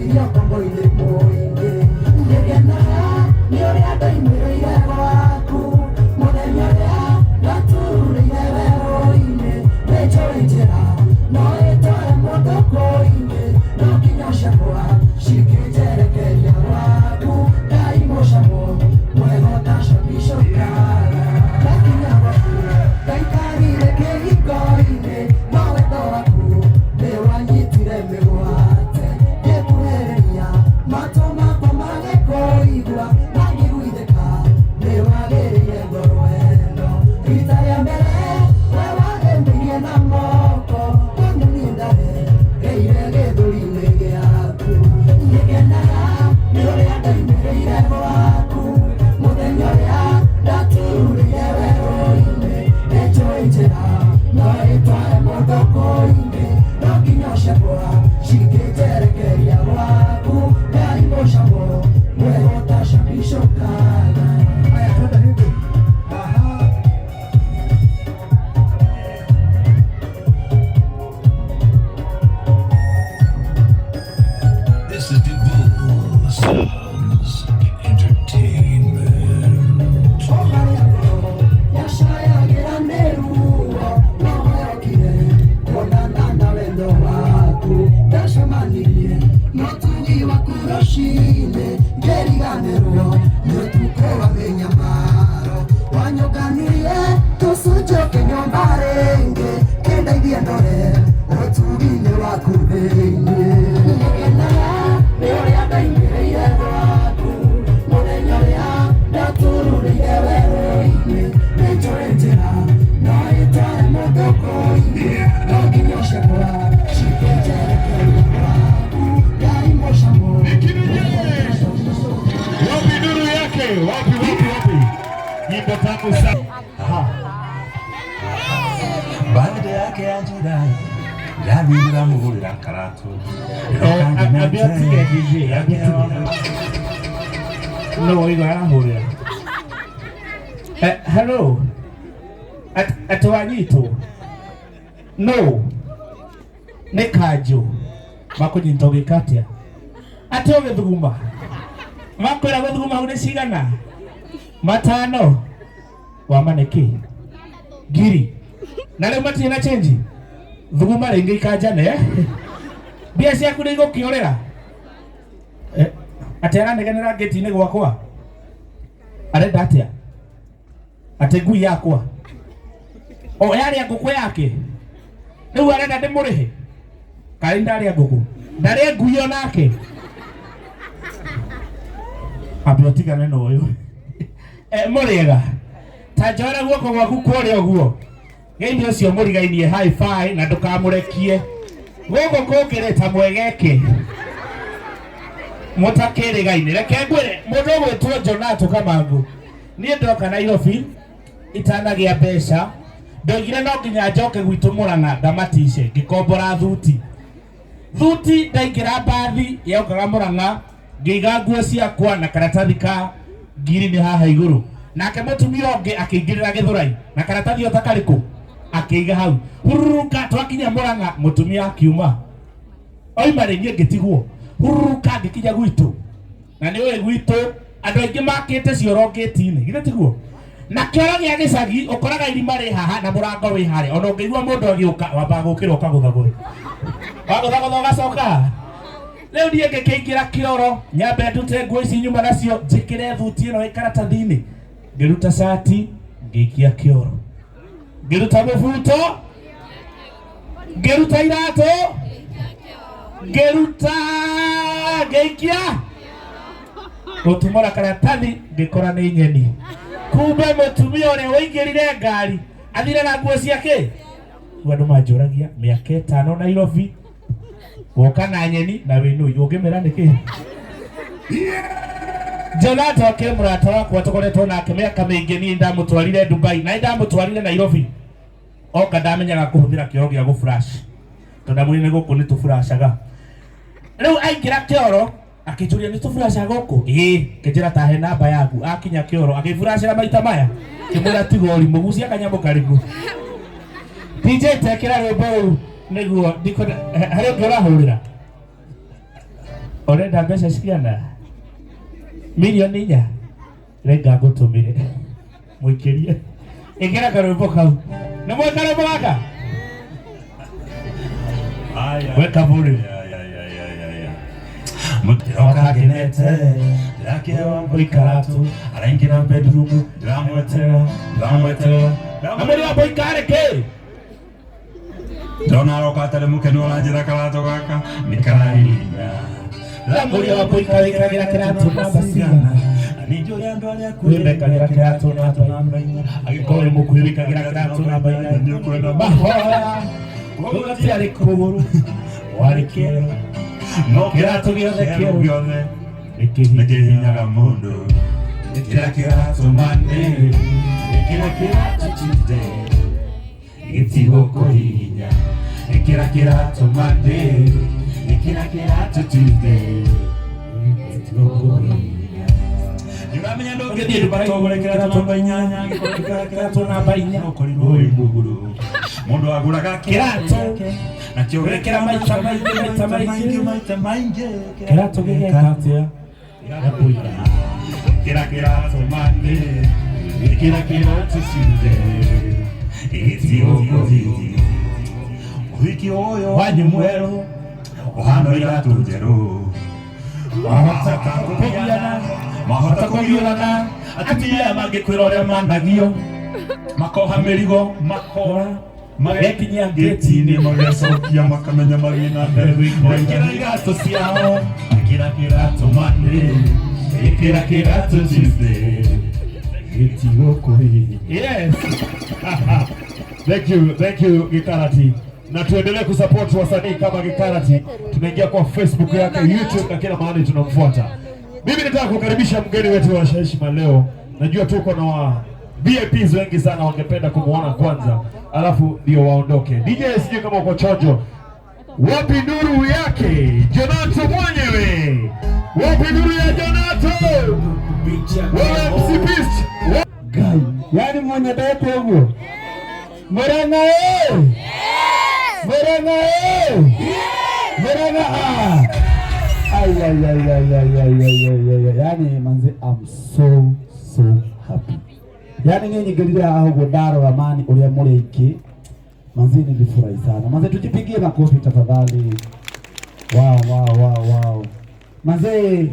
Ndatũire ũkombo-inĩ mũingĩ. Nĩngenaga nĩ ũrĩa ndoimĩrĩire gwaku mũthenya ũrĩa ndatururĩire werũ-inĩ. Nĩnjũĩ njĩra no ĩtware mũndũ kũingĩ, no nginya ciakwa cingĩnjerekeria gwaku. Ngai mũcamo mwega ũtacamicũkaga. Ndakinya gwaku ndaikarire kĩhingo-inĩ, no wendo waku nĩwanyitire mĩgwate. Ngĩkuhĩrĩria matũ makwa magĩkũigua, na ngĩiguithĩka nĩwagĩrĩire ngoro ĩno. Rita rĩa mbere we wangeithĩirie na moko, tondũ niĩ ndarereire gĩthũri-inĩ gĩaku. Nĩngenaga nĩ ũrĩa ndoimĩrĩire gwaku mũthenya ũrĩa ndatururĩire werũ-inĩ. Nĩnjũĩ njĩra no ĩtware mũndũ kũingĩ, no nginya ciakwa cingĩnjerekeria gwaku. Ngai mũcamo mwega ũtacamicũkaga. Haya, twende hivi. Aha. This is the Bull Sounds Entertainment. O harĩa ngoro yacayagĩra nĩ ruo, no weyokire kuonana na wendo waku. Ndacemanirie na ũtugi waku rũcinĩ, ngĩriganĩrwo nĩ ũtukũ wa mĩnyamaro. Wanyũnganirie tũcunjũke nyũmba rĩngĩ, kĩndeithie ndore ũtugi-inĩ waku thĩinĩ. Nĩngenaga nĩ ũrĩa ndoimĩrĩire gwaku mũthenya ũrĩa ndatururĩire werũ-inĩ. Nĩnjũĩ njĩra no ĩtware mũndũ kũingĩ, no nginya ciakwa cingĩnjerekeria gwaku. Ngai mũcamo. Wapi nuru yake? Wapi, wapi, wapi? Nyimbo tamu sana. Ha. Baada yake anjira ndamwĩrĩra mũgũrĩra karatũ. Ambia tige DJ, ambia tige. No igo arahũrĩra. Hello. Atĩ wanyitwo? No. Nĩ kanjũ. Makũnyita ũgĩka atĩa? Atĩ ũgĩthuguma. Makwĩra gũthuguma hau nĩ cigana? Matano. Wama nĩ kĩ? Ngiri. Na rĩu matirĩ na chenji? Thuguma rĩngĩ ikanjane. Eh? Mbia ciaku nĩ igũkĩũrĩra. Eh, atĩ aranegenera ngĩti-inĩ gwakwa? Arenda atĩa? Atĩ ngui yakwa? O yarĩa ngũkũ yake? Rĩu arenda ndĩmũrĩhe? Karĩ ndarĩa ngũkũ? Ndarĩa ngui onake? Ambe ũtigane na ũyũ. Eh, mũrĩega. Ta njoera guoko gwaku kũrĩa ũguo. Geithia ũcio mũrigainie high five na ndũkamũrekie. Gũkũ kũngĩrĩ ta mwegeke. Mũtakĩrĩgaine. Reke ngwĩre mũndũ ũgwĩtwo Jonato Kamangu. Niĩ ndoka Nairobi itanagĩa mbeca ndoigire no nginya njoke gwitũ Mũrang'a ngamatice ngĩkombora thuti. Thuti ndaingĩra mbathi yokaga Mũrang'a ngĩiga nguo ciakwa na karatathi ka ngiri nĩ haha igũrũ. Nake mũtumia ũngĩ akĩingĩrĩra gĩthũrai na karatathi o ta karĩkũ akĩiga hau. Hururuka twakinya Mũrang'a mũtumia akiuma. Oima rĩ niĩ ngĩtigwo. Hururuka ngĩkinya gwitũ. Na nĩ ũĩ gwitũ andũ aingĩ makĩte cioro ngĩti-inĩ, githĩ tiguo? Na kĩoro gĩa gĩcagi ũkoraga irima rĩ haha na mũrango wĩ harĩa, ona ũngĩigua mũndũ agĩũka wambaga gũkĩra ũkagũthagũtha, wagũthagũtha ũgacoka haha. Rĩu niĩ ngĩkĩingĩra kĩoro nyambe ndute nguo ici nyuma nacio njĩkĩre thuti ĩno ĩ karatathi-inĩ, ngĩruta cati ngĩikia kĩoro, ngĩruta mũbuto, ngĩruta iratũ, ngĩruta ngĩikia gũtumũra karatathi ngĩkora nĩ nyeni. Kumbe mũtumia ũrĩa ũingĩrire ngari athire na nguo ciake. Rĩu andũ manjũragia mĩaka ĩtano Nairobi woka na nyeni na wĩ nũi ũngĩmera nĩkĩ? Jonathan akĩrĩ mũrata wakwa tũkoretwo nake mĩaka mĩingĩ, niĩ ndamũtwarire Dubai na ndamũtwarire Nairobi. Oka ndamenyaga kũhũthĩra kĩoro gĩa gũflash tondũ ndamwĩrire gũkũ nĩ tũflashaga. Rĩu aingĩra kĩoro akĩnjũria nĩ tũflashaga gũkũ? Ĩĩ, ngĩnjĩra tahe namba yaku. Akinya kĩoro agĩflashĩra maita maya, ngĩmwĩra tiga ũrimũ, gucia kanyamũ karĩkũ. DJ tekĩra rwĩmbo rũu nĩguo ndikwenda harĩ ũngĩ ũrahũrĩra. Ũrenda mbeca cigana? Milioni inya? Renga ngũtũmĩre. Mũikĩrie. Ĩkĩra karwĩmbo kau. Nĩ mwĩ karwĩmbo gaka? Weka bũrĩ. Mũtiroka ngenete ndĩrakĩra Wambui Karatu araingĩra bedroom ndĩramweterera ndĩramweterera Amũrĩ Wambui karĩ kĩ? Ndĩrona aroka atarĩ mũkenu aranjĩra karatũ gaka nĩ karahihinya. Amũrĩ Wambui wĩkagĩra kĩratũ namba cigana? Ningĩ ũrĩa andũ arĩa Kwĩ mekagĩra kĩratũ namba inya. Angĩkorwo wĩ mũkuhĩ wĩkagĩra kĩratũ namba inya. Mahoya gũtiarĩ kũgũrũ warĩ kĩero. No Kĩratũ gĩothe kĩerũ gĩothe nĩkĩhinya. nĩkĩhinyaga mũndũ. Ĩkĩra kĩratũ Monday, ĩkĩra kĩratũ Tuesday, gĩtigũkũhihinya. Ĩkĩra kĩratũ Monday, ĩkĩra kĩratũ Tuesday, gĩtigũkũhihinya. Nĩũramenya ndũngĩthiĩ nduka tũgũre kĩratũ namba inyanya, angĩkorwo ĩkĩra kĩratũ namba inya, ũkorirwo wĩ mũgũrũ. Mũndũ agũraga Kĩratũ nakĩo Wekĩra maita maingĩ, maita maingĩ. maita maingĩ. Kĩratũ gĩgeka atĩa? Gĩgakũiga. Kĩra kĩratũ Monday, ĩkĩra kĩratũ Tuesday, gĩtigũkũhihinya. Ũhiki ũyũ Wanyu mwerũ ũhana iratũ njerũ. Mahota kũgiana, mahota kũgiũrana, atumia aya mangĩkwĩra ũrĩa managio, Makoha mĩrigo, makora, magekinyia ngĩti-inĩ magecokia makamenya magĩe na mbere gwĩkĩra iratũ ciao. Ĩkĩra kĩratũ Monday, ĩkĩra kĩratũ Tuesday, gĩtigũkũhihinya. Yes. Thank you, thank you Gikarati. Na tuendelee kusupport wasanii kama Gikarati. Tunaingia kwa Facebook yake, YouTube na kila mahali tunamfuata. Mimi nataka kukaribisha mgeni wetu wa heshima leo. Najua tuko na wa VIPs wengi sana wangependa kumuona kwanza, alafu ndio waondoke. DJ, sijui kama uko chonjo. Wapi nuru yake Jonato mwenyewe? Wapi nuru ya Jonato? Wewe MC Beast. Ngai yani mwendete ũguo Murang'a ĩ Murang'a ĩ Murang'a ah. Ai, ai, ai, ai, ai, ai, ai, ai, ai, ai. Yani manze I'm so so happy. Yani niĩ nyingĩrire haha ũguo ndarora mani ũrĩa mũrĩ aingĩ manze nilifurahi sana manze, tujipigie makofi tafadhali. Wow, wow, wow, wow. Manze